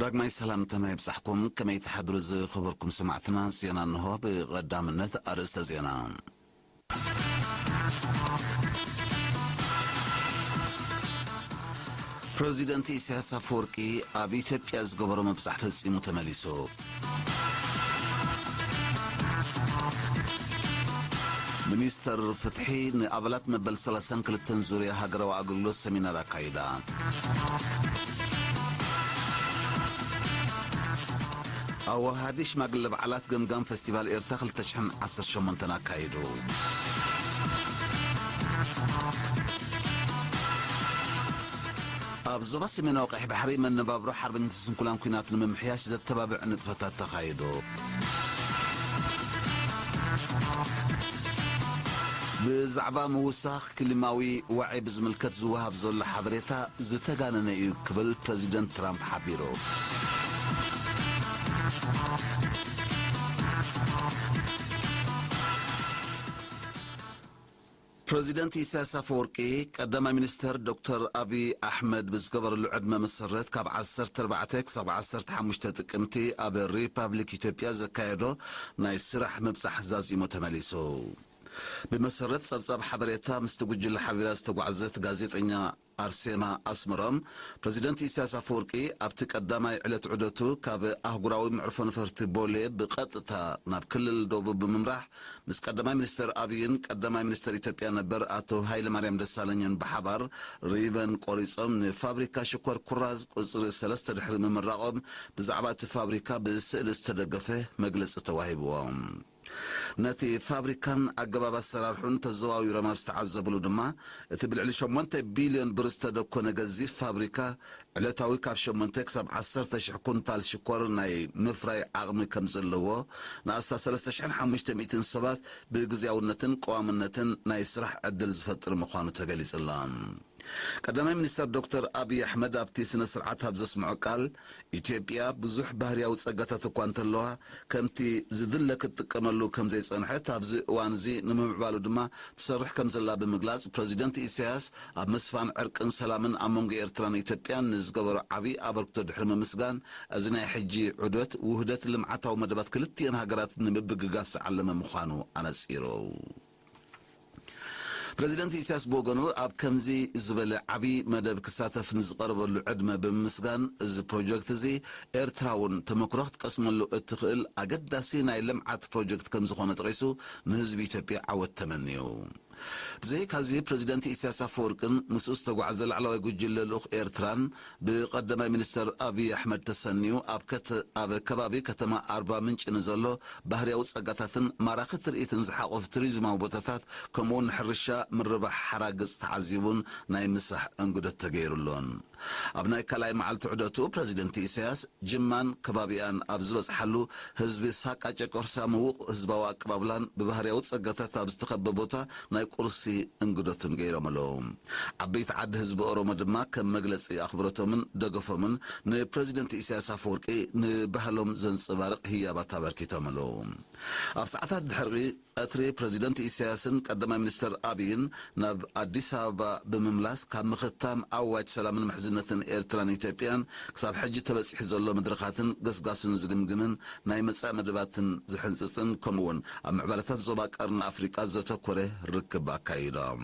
ዳግማይ ሰላምታና ይብጻሕኩም። ከመይ ትሓድሩ ዝኸበርኩም ሰማዕትና? ዜና እንሆ። ብቐዳምነት ኣርእስተ ዜና። ፕረዚደንት ኢሳያስ ኣፈወርቂ ኣብ ኢትዮጵያ ዝገበሮ ምብጻሕ ፈጺሙ ተመሊሱ። ሚኒስተር ፍትሒ ንኣባላት መበል ሰላሳን ክልተን ዙርያ ሃገራዊ ኣገልግሎት ሰሚናር ኣካይዳ። ኣወሃዲ ሽማግለ በዓላት ገምጋም ፈስቲቫል ኤርትራ ክልተ ሽሕን ዓሰርተ ሸሞንተን ኣካይዱ። ኣብ ዞባ ሰሜናዊ ቀይሕ ባሕሪ መነባብሮ ሓርበኛታት ስንኩላን ኲናት ንምምሕያሽ ዘተባብዕ ንጥፈታት ተኻይዱ። ብዛዕባ ምውሳኽ ክሊማዊ ዋዒ ብዝምልከት ዝወሃብ ዘሎ ሓበሬታ ዝተጋነነ እዩ ክብል ፕረዚደንት ትራምፕ ሓቢሩ። ፕረዚደንት ኢሳያስ ኣፈወርቂ ቀዳማይ ሚኒስተር ዶክተር ኣብይ ኣሕመድ ብዝገበረሉ ዕድመ መሰረት ካብ ዓሰርተ ኣርባዕተ ክሳብ ዓሰርተ ሓሙሽተ ጥቅምቲ ኣብ ሪፓብሊክ ኢትዮጵያ ዘካየዶ ናይ ስራሕ ምብጻሕ ዛዚሙ ተመሊሱ። ብመሰረት ጸብጻብ ሓበሬታ ምስቲ ጉጅለ ሓቢራ ዝተጓዕዘት ጋዜጠኛ ኣርሴማ ኣስመሮም፣ ፕረዚደንት ኢሳያስ ኣፈወርቂ ኣብቲ ቀዳማይ ዕለት ዑደቱ ካብ ኣህጉራዊ መዕርፎ ነፈርቲ ቦሌ ብቐጥታ ናብ ክልል ደቡብ ብምምራሕ ምስ ቀዳማይ ሚኒስተር ኣብይን ቀዳማይ ሚኒስተር ኢትዮጵያ ነበር ኣቶ ሃይለማርያም ደሳለኝን ብሓባር ሪበን ቆሪጾም ንፋብሪካ ሽኮር ኩራዝ ቁጽሪ ሰለስተ ድሕሪ ምምራቖም ብዛዕባ እቲ ፋብሪካ ብስእሊ ዝተደገፈ መግለጺ ተዋሂብዎም። ነቲ ፋብሪካን ኣገባብ ኣሰራርሑን ተዘዋዊሮም ኣብ ዝተዓዘብሉ ድማ፣ እቲ ብልዕሊ ሸሞንተ ቢልዮን ብር ዝተደኮነ ገዚፍ ፋብሪካ ዕለታዊ ካብ ሸሞንተ ክሳብ ዓሰርተ ሽሕ ኩንታል ሽኮር ናይ ምፍራይ ዓቕሚ ከም ዘለዎ፣ ንኣስታት ሰለስተ ሽሕን ሓሙሽተ ሚእትን ሰባት ብግዝያውነትን ቀዋምነትን ናይ ስራሕ ዕድል ዝፈጥር ምዃኑ ተገሊጹ ኣሎ። ቀዳማይ ሚኒስተር ዶክተር ኣብይ ኣሕመድ ኣብቲ ስነ ስርዓት ኣብ ዘስምዖ ቃል፣ ኢትዮጵያ ብዙሕ ባህርያዊ ጸጋታት እኳ እንተለዋ፣ ከምቲ ዝድለ ክትጥቀመሉ ከም ዘይጸንሐት፣ ኣብዚ እዋን እዚ ንምምዕባሉ ድማ ትሰርሕ ከም ዘላ ብምግላጽ፣ ፕረዚደንት ኢሳያስ ኣብ ምስፋን ዕርቅን ሰላምን ኣብ መንጎ ኤርትራን ኢትዮጵያን ንዝገበሮ ዓቢ ኣበርክቶ ድሕሪ ምምስጋን፣ እዚ ናይ ሕጂ ዑደት ውህደት ልምዓታዊ መደባት ክልቲኤን ሃገራት ንምብግጋስ ዝዓለመ ምዃኑ ኣነጺሩ። ፕረዚደንት ኢሳያስ ብወገኑ፣ ኣብ ከምዚ ዝበለ ዓቢ መደብ ክሳተፍ ንዝቐረበሉ ዕድመ ብምምስጋን፣ እዚ ፕሮጀክት እዚ ኤርትራ እውን ተመክሮ ክትቀስመሉ እትኽእል ኣገዳሲ ናይ ልምዓት ፕሮጀክት ከም ዝኾነ ጠቒሱ፣ ንህዝቢ ኢትዮጵያ ዓወት ተመንዩ። ብዘይካዚ፣ ፕረዚደንት ኢሳያስ ኣፈወርቅን ምስኡ ዝተጓዕዘ ላዕለዋይ ጉጅለ ልኡኽ ኤርትራን ብቀዳማይ ሚኒስተር ኣብይ ኣሕመድ ተሰንዩ ኣብ ከተ-፣ ኣብ ከባቢ ከተማ ኣርባ ምንጭ ንዘሎ ባህርያዊ ጸጋታትን ማራኺ ትርኢትን ዝሓቆፍ ቱሪዝማዊ ቦታታት፣ ከምኡውን ንሕርሻ ምርባሕ ሓራግጽ ተዓዚቡን ናይ ምሳሕ እንግዶት ተገይሩሉን። ኣብ ናይ ካልኣይ መዓልቲ ዑደቱ፣ ፕረዚደንት ኢሳያስ ጅማን ከባቢኣን ኣብ ዝበጽሓሉ፣ ህዝቢ ሳቃ ጨቆርሳ ምዉቕ ህዝባዊ ኣቀባብላን ብባህርያዊ ጸጋታት ኣብ ዝተኸበ ቦታ ናይ ቁርሲ እንግዶትን ገይሮምሉ። ዓበይቲ ዓዲ ህዝቢ ኦሮሞ ድማ ከም መግለጺ ኣኽብሮቶምን ደገፎምን ንፕረዚደንት ኢሳያስ ኣፈወርቂ ንባህሎም ዘንጸባርቕ ህያባት ኣበርኪቶምሉ። ኣብ ሰዓታት ድሕሪ ቀትሪ ፕረዚደንት ኢሳያስን ቀዳማይ ሚኒስተር ኣብይን ናብ ኣዲስ ኣበባ ብምምላስ፣ ካብ ምኽታም ኣዋጅ ሰላምን ምሕዝነትን ኤርትራን ኢትዮጵያን ክሳብ ሕጂ ተበጺሑ ዘሎ መድረኻትን ገስጋሱን ዝግምግምን ናይ መጻኢ መደባትን ዝሕንጽጽን፣ ከምኡውን ኣብ ምዕባለታት ዞባ ቀርኒ ኣፍሪቃ ዘተኮረ ርክብ ኣካይዶም።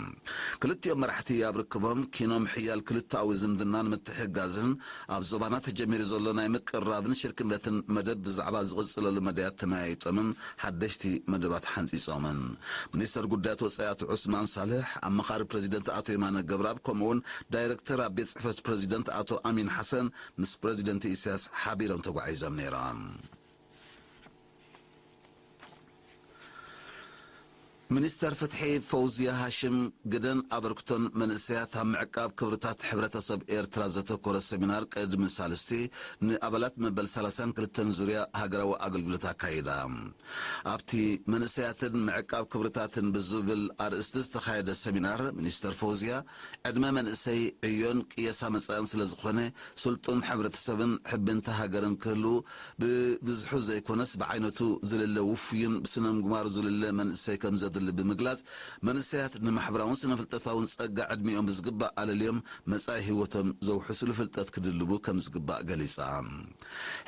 ክልቲኦም መራሕቲ ኣብ ርክቦም፣ ኪኖ ምሕያል ክልተኣዊ ዝምድናን ምትሕግጋዝን፣ ኣብ ዞባና ተጀሚሩ ዘሎ ናይ ምቅርራብን ሽርክነትን መደብ ብዛዕባ ዝቕጽለሉ መዳያት ተመያይጦምን ሓደሽቲ መደባት ሓንጺጾምን። ሚኒስተር ጉዳያት ወጻኢ ኣቶ ዑስማን ሳልሕ፣ ኣማኻሪ ፕረዚደንት ኣቶ የማነ ገብረኣብ፣ ከምኡውን ዳይረክተር ኣብ ቤት ጽሕፈት ፕረዚደንት ኣቶ ኣሚን ሓሰን ምስ ፕረዚደንት ኢሳያስ ሓቢሮም ተጓዒዞም ነይሮም። ሚኒስተር ፍትሒ ፈውዝያ ሃሽም፣ ግደን ኣበርክቶን መንእሰያት ኣብ ምዕቃብ ክብርታት ሕብረተሰብ ኤርትራ ዘተኮረ ሰሚናር ቅድሚ ሳልስቲ ንኣባላት መበል ሰላሳን ክልተን ዙርያ ሃገራዊ ኣገልግሎት ኣካይዳ። ኣብቲ መንእሰያትን ምዕቃብ ክብርታትን ብዝብል ኣርእስቲ ዝተኻየደ ሰሚናር፣ ሚኒስተር ፈውዝያ፣ ዕድመ መንእሰይ ዕዮን ቅየሳ መጻእን ስለ ዝኾነ፣ ስልጡን ሕብረተሰብን ሕብንቲ ሃገርን ክህሉ፣ ብብዝሑ ዘይኮነስ ብዓይነቱ ዝልለ ውፉይን ብስነ ምግባሩ ዝልለ መንእሰይ ከም ድሊ ብምግላጽ፣ መንእሰያት ንማሕበራውን ስነ-ፍልጠታውን ጸጋ ዕድሚኦም ብዝግባእ ኣለልዮም መጻኢ ህይወቶም ዘውሕስሉ ፍልጠት ክድልቡ ከም ዝግባእ ገሊጻ።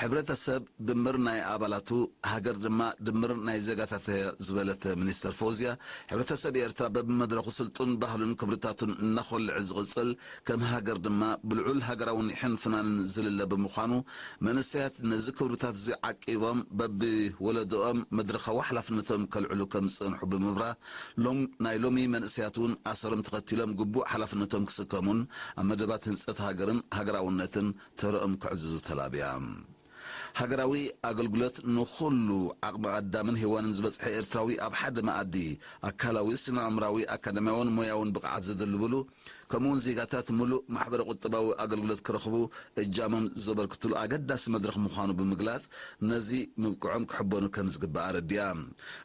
ሕብረተሰብ ድምር ናይ ኣባላቱ፣ ሃገር ድማ ድምር ናይ ዜጋታታ እያ ዝበለት ሚኒስተር ፎዝያ፣ ሕብረተሰብ ኤርትራ በብመድረኹ ስልጡን ባህሉን ክብርታቱን እናኾልዐ ዝቕጽል፣ ከም ሃገር ድማ ብልዑል ሃገራዊ ኒሕን ፍናንን ዝልለ ብምዃኑ፣ መንእሰያት ነዚ ክብርታት እዚ ዓቂቦም በብወለዶኦም መድረኻዊ ሓላፍነቶም ከልዕሉ ከም ዝጸንሑ ብምብራህ፣ ሎም-፣ ናይ ሎሚ መንእሰያት እውን ኣሰሮም ተኸቲሎም ግቡእ ሓላፍነቶም ክስከሙን ኣብ መደባት ህንጸት ሃገርን ሃገራውነትን ተረኦም ከዕዝዙ ተላብያ። ሃገራዊ ኣገልግሎት ንኹሉ ዓቕሚ ኣዳምን ሄዋንን ዝበጽሐ ኤርትራዊ ኣብ ሓደ መኣዲ ኣካላዊ፣ ስነ-ኣእምራዊ፣ ኣካዳሚያውን ሞያውን ብቕዓት ዘደልብሉ፣ ከምኡውን ዜጋታት ምሉእ ማሕበረ ቁጠባዊ ኣገልግሎት ክረኽቡ እጃሞም ዘበርክትሉ ኣገዳሲ መድረኽ ምዃኑ ብምግላጽ፣ ነዚ ምብቅዖም ክሕበኑ ከም ዝግባእ ኣረዲኣ።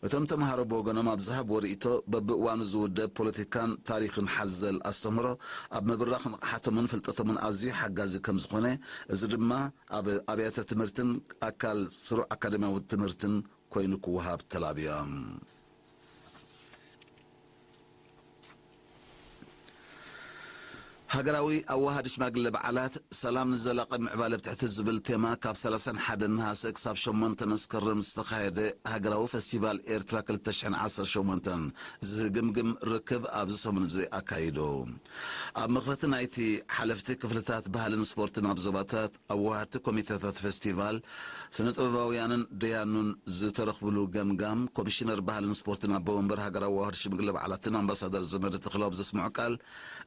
እቶም ተምሃሮ ብወገኖም ኣብ ዝሃብዎ ርእይቶ፣ በብእዋኑ ዝውደብ ፖለቲካን ታሪኽን ሓዘል ኣስተምህሮ ኣብ ምብራኽ ንቕሓቶምን ፍልጠቶምን ኣዝዩ ሓጋዚ ከም ዝኾነ፣ እዚ ድማ ኣብ ኣብያተ ትምህርትን ኣካል ስሩዕ ኣካደሚያዊ ትምህርትን ኮይኑ ክወሃብ ተላብዮም። ሃገራዊ ኣዋሃዲ ሽማግለ በዓላት፣ ሰላም ንዘላቒ ምዕባለ ብትሕቲ ዝብል ቴማ፣ ካብ ሰላሳን ሓደን ነሃሰ ክሳብ ሸሞንተ መስከረም ዝተኻየደ ሃገራዊ ፈስቲቫል ኤርትራ ክልተ ሽሕን ዓሰርተ ሸሞንተን ዝህግምግም ርክብ ኣብዚ ሰሙን እዚ ኣካይዱ። ኣብ መኽፈቲ ናይቲ፣ ሓለፍቲ ክፍልታት ባህልን ስፖርትን ኣብ ዞባታት፣ ኣዋሃድቲ ኮሚተታት ፈስቲቫል፣ ስነ ጥበባውያንን ደያኑን ዝተረኽብሉ ገምጋም፣ ኮሚሽነር ባህልን ስፖርትን ኣቦ ወንበር ሃገራዊ ኣዋሃድ ሽምግለ በዓላትን ኣምባሳደር ዘመደ ተኽለ ኣብ ዘስምዖ ቃል፣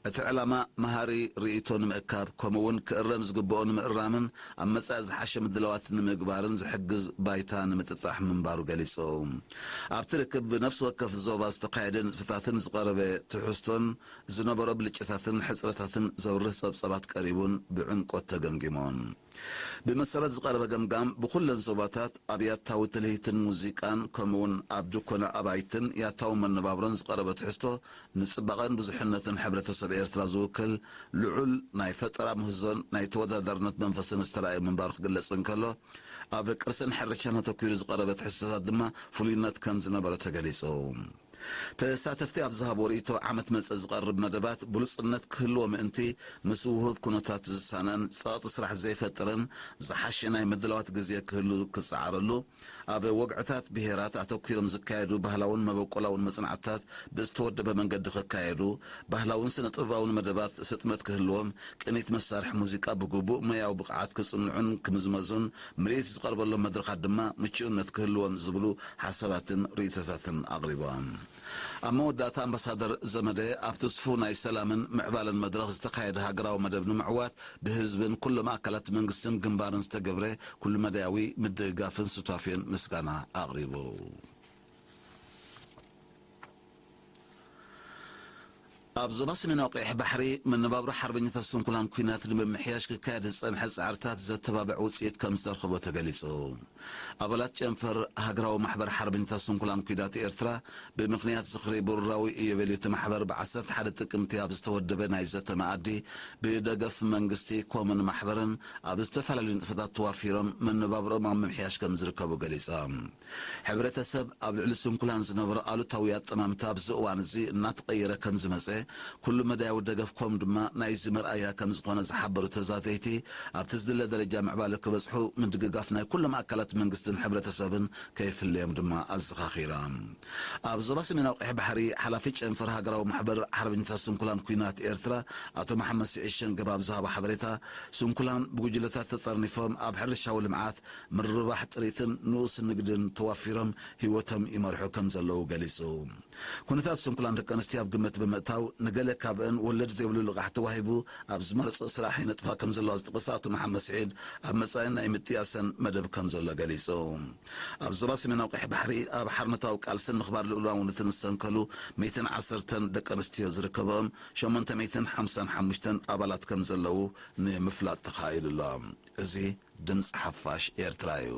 እቲ ዕላማ መሃሪ ርእይቶ ንምእካብ፣ ከምኡ'ውን ክእረም ዝግብኦ ንምእራምን ኣብ መጻኢ ዝሓሸ ምድላዋት ንምግባርን ዝሕግዝ ባይታ ንምጥጣሕ ምንባሩ ገሊጹ። ኣብቲ ርክብ፣ ብነፍሲ ወከፍ ዞባ ዝተኻየደ ንጥፈታትን ዝቐረበ ትሕዝቶን ዝነበሮ ብልጭታትን ሕጽረታትን ዘብርህ ጸብጻባት ቀሪቡን ብዕምቆት ተገምጊሞን። ብመሰረት ዝቐረበ ገምጋም፣ ብኹለን ዞባታት ኣብ ያታዊ ትልሂትን ሙዚቃን፣ ከምኡውን ኣብ ድኮና ኣባይትን ያታዊ መነባብሮን ዝቐረበ ትሕዝቶ፣ ንጽባቐን ብዙሕነትን ሕብረተሰብ ኤርትራ ዝውክል ልዑል ናይ ፈጠራ ምህዞን ናይ ተወዳዳርነት መንፈስን ዝተራእየ ምንባሩ ክግለጽ እንከሎ፣ ኣብ ቅርስን ሕርሻን ኣተኲሩ ዝቐረበ ትሕዝቶታት ድማ ፍሉይነት ከም ዝነበሮ ተገሊጹ። ተሳተፍቲ ኣብ ዝሃቦ ርእይቶ፣ ዓመት መጸ ዝቐርብ መደባት ብሉጽነት ክህልዎ ምእንቲ፣ ምስ ውሁብ ኩነታት ዝሳነን ጸቕጢ ስራሕ ዘይፈጥርን ዝሓሸ ናይ ምድላዋት ግዜ ክህሉ ክጸዓረሉ፣ ኣብ ወግዕታት ብሄራት ኣተኲሮም ዝካየዱ ባህላውን መበቆላውን መጽናዕትታት ብዝተወደበ መንገዲ ክካየዱ፣ ባህላውን ስነ-ጥበባውን መደባት ስጥመት ክህልዎም፣ ቅኒት መሳርሒ ሙዚቃ ብግቡእ ሞያዊ ብቕዓት ክጽንዑን ክምዝመዙን፣ ምርኢት ዝቐርበሎም መድረኻት ድማ ምቹእነት ክህልዎም ዝብሉ ሓሳባትን ርእይቶታትን ኣቕሪቦም። ኣብ መወዳእታ ኣምባሳደር ዘመደ ኣብቲ ስፉው ናይ ሰላምን ምዕባለን መድረኽ ዝተኻየደ ሃገራዊ መደብ ንምዕዋት ብህዝብን ኩሎም ኣካላት መንግስትን ግንባርን ዝተገብረ ኩሉመዳያዊ ምድግጋፍን ሱታፌን ምስጋና ኣቕሪቡ። ኣብ ዞባ ሰሜናዊ ቀይሕ ባሕሪ መነባብሮ ሓርበኛታት ስንኩላን ኲናት ንምምሕያሽ ክካየድ ዝጸንሐ ጻዕርታት ዘተባብዕ ውጽኢት ከም ዝተረኽቦ ተገሊጹ። ኣባላት ጨንፈር ሃገራዊ ማሕበር ሓርበኛታት ስንኩላን ኲናት ኤርትራ፣ ብምኽንያት ዝኽሪ ብሩራዊ ኢዮቤልዩ እቲ ማሕበር ብዓሰርተ ሓደ ጥቅምቲ ኣብ ዝተወደበ ናይ ዘተ መኣዲ፣ ብደገፍ መንግስቲ፣ ኮምን ማሕበርን ኣብ ዝተፈላለዩ ንጥፈታት ተዋፊሮም መነባብሮኦም ኣብ ምምሕያሽ ከም ዝርከቡ ገሊጾም። ሕብረተሰብ ኣብ ልዕሊ ስንኩላን ዝነበሮ ኣሉታዊ ኣጠማምታ ኣብዚ እዋን እዚ እናተቐየረ ከም ዝመጸ፣ ኩሉ መዳያዊ ደገፍ ኮም ድማ ናይዚ መርኣያ ከም ዝኾነ ዝሓበሩ ተዛተይቲ፣ ኣብቲ ዝድለ ደረጃ ምዕባለ ክበጽሑ ምድግጋፍ ናይ ኩሎም ኣካላት መንግስትን ሕብረተሰብን ከይፍለዮም ድማ ኣዘኻኺሮም። ኣብ ዞባ ሰሜናዊ ቀይሕ ባሕሪ ሓላፊ ጨንፈር ሃገራዊ ማሕበር ሓርበኛታት ስንኩላን ኲናት ኤርትራ ኣቶ መሓመድ ስዒድ ሸንገባ ኣብ ዝሃቦ ሓበሬታ፣ ስንኩላን ብጉጅለታት ተጠርኒፎም ኣብ ሕርሻዊ ልምዓት፣ ምርባሕ ጥሪትን ንኡስ ንግድን ተዋፊሮም ህይወቶም ይመርሑ ከም ዘለዉ ገሊጹ። ኩነታት ስንኩላን ደቂ ኣንስትዮ ኣብ ግምት ብምእታው፣ ንገለ ካብአን ወለድ ዘይብሉ ልቓሕ ተዋሂቡ ኣብ ዝመረጾ ስራሕ ይነጥፋ ከም ዘለዋ ዝጠቐሰ ኣቶ መሓመድ ስዒድ፣ ኣብ መጻኢ ናይ ምጥያሰን መደብ ከም ዘሎ ገሊጹ። ኣብ ዞባ ሰሜናዊ ቀይሕ ባሕሪ ኣብ ሓርነታዊ ቃልስን ምኽባር ልኡላውነትን ዝሰንከሉ ሚእትን ዓሰርተን ደቂ ኣንስትዮ ዝርከበኦም ሸሞንተ ሚእትን ሓምሳን ሓሙሽተን ኣባላት ከም ዘለዉ ንምፍላጥ ተኻኢሉ ኣሎ። እዚ ድምፂ ሓፋሽ ኤርትራ እዩ።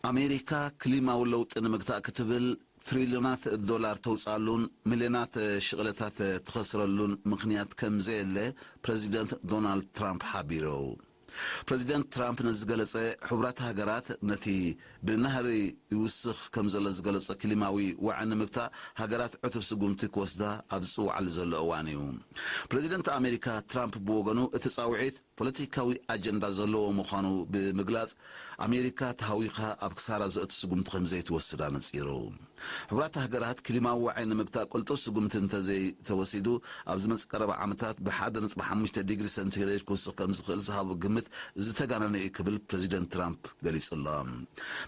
ኣሜሪካ ክሊማዊ ለውጢ ንምግታእ ክትብል ትሪልዮናት ዶላር ተውፅኣሉን ሚልዮናት ሽቕለታት ትኸስረሉን ምኽንያት ከም ዘየለ ፕረዚደንት ዶናልድ ትራምፕ ሓቢሩ። ፕረዚደንት ትራምፕ ነዚ ዝገለጸ፣ ሕቡራት ሃገራት ነቲ ብናህሪ ይውስኽ ከም ዘሎ ዝገለጸ ክሊማዊ ዋዒ ንምግታእ ሃገራት ዕቱብ ስጉምቲ ክወስዳ ኣብ ዝጽውዓሉ ዘሎ እዋን እዩ። ፕረዚደንት ኣሜሪካ ትራምፕ ብወገኑ፣ እቲ ጻውዒት ፖለቲካዊ ኣጀንዳ ዘለዎ ምዃኑ ብምግላጽ፣ ኣሜሪካ ተሃዊኻ ኣብ ክሳራ ዘእቱ ስጉምቲ ከም ዘይትወስድ ኣነጺሩ። ሕቡራት ሃገራት ክሊማዊ ዋዒ ንምግታእ ቅልጡፍ ስጉምቲ እንተዘይተወሲዱ፣ ኣብ ዝመጽእ ቀረባ ዓመታት ብ ሓደ ነጥቢ ሓሙሽተ ዲግሪ ሰንቲግሬድ ክውስኽ ከም ዝኽእል ዝሃቦ ግምት ዝተጋነነ እዩ ክብል ፕረዚደንት ትራምፕ ገሊጹ ኣሎ።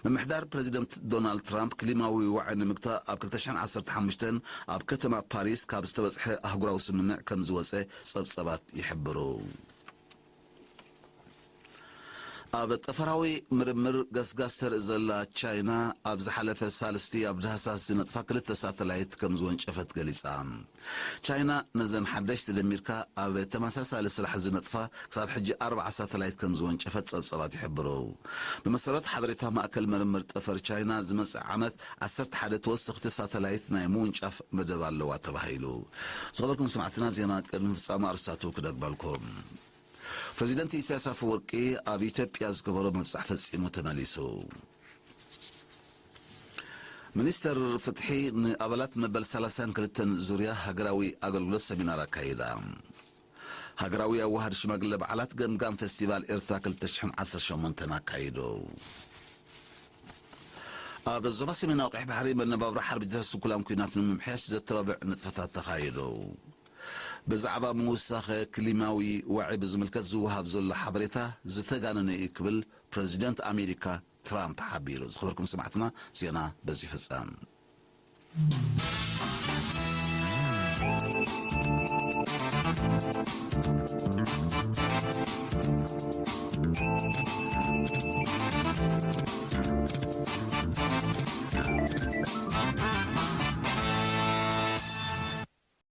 ምምሕዳር ፕረዚደንት ዶናልድ ትራምፕ ክሊማዊ ዋዒ ንምግታእ ኣብ ክልተ ሽሕን ዓሰርተ ሓሙሽተን ኣብ ከተማ ፓሪስ ካብ ዝተበጽሐ ኣህጉራዊ ስምምዕ ከም ዝወጸ ጸብጸባት ይሕብሩ። ኣብ ጠፈራዊ ምርምር ገስጋስ ተርኢ ዘላ ቻይና፣ ኣብ ዝሓለፈ ሳልስቲ ኣብ ዳህሳስ ዝነጥፋ ክልተ ሳተላይት ከም ዝወንጨፈት ገሊጻ። ቻይና ነዘን ሓደሽቲ ደሚርካ ኣብ ተመሳሳሊ ስራሕ ዝነጥፋ ክሳብ ሕጂ ኣርባዓ ሳተላይት ከም ዝወንጨፈት ጸብጸባት ይሕብሩ። ብመሰረት ሓበሬታ ማእከል ምርምር ጠፈር ቻይና፣ ዝመጽእ ዓመት ዓሰርተ ሓደ ተወሰኽቲ ሳተላይት ናይ ምውንጫፍ መደብ ኣለዋ ተባሂሉ። ዝኸበርኩም ሰማዕትና፣ ዜና ቅድሚ ፍጻመ ኣርስታቱ ክደግመልኩም። ፕረዚደንት ኢሳያስ ኣፈወርቂ ኣብ ኢትዮጵያ ዝገበሮ ምብጻሕ ፈጺሙ ተመሊሱ። ሚኒስተር ፍትሒ ንኣባላት መበል ሰላሳን ክልተን ዙርያ ሃገራዊ ኣገልግሎት ሰሚናር ኣካይዳ። ሃገራዊ ኣዋሃድ ሽማግለ በዓላት ገምጋም ፌስቲቫል ኤርትራ ክልተ ሽሕን ዓሰርተ ሸሞንተን ኣካይዱ። ኣብ ዞባ ሰሜናዊ ቀይሕ ባሕሪ መነባብሮ ሓርበኛታት ስንኩላን ኲናት ንምምሕያሽ ዘተባብዕ ንጥፈታት ተኻይዱ። ብዛዕባ ምውሳኸ ክሊማዊ ዋዒ ብዝምልከት ዝወሃብ ዘሎ ሓበሬታ ዝተጋነነ እዩ ክብል ፕረዚደንት ኣሜሪካ ትራምፕ ሓቢሩ። ዝኸበርኩም ሰማዕትና፣ ዜና በዚ ይፍጸም።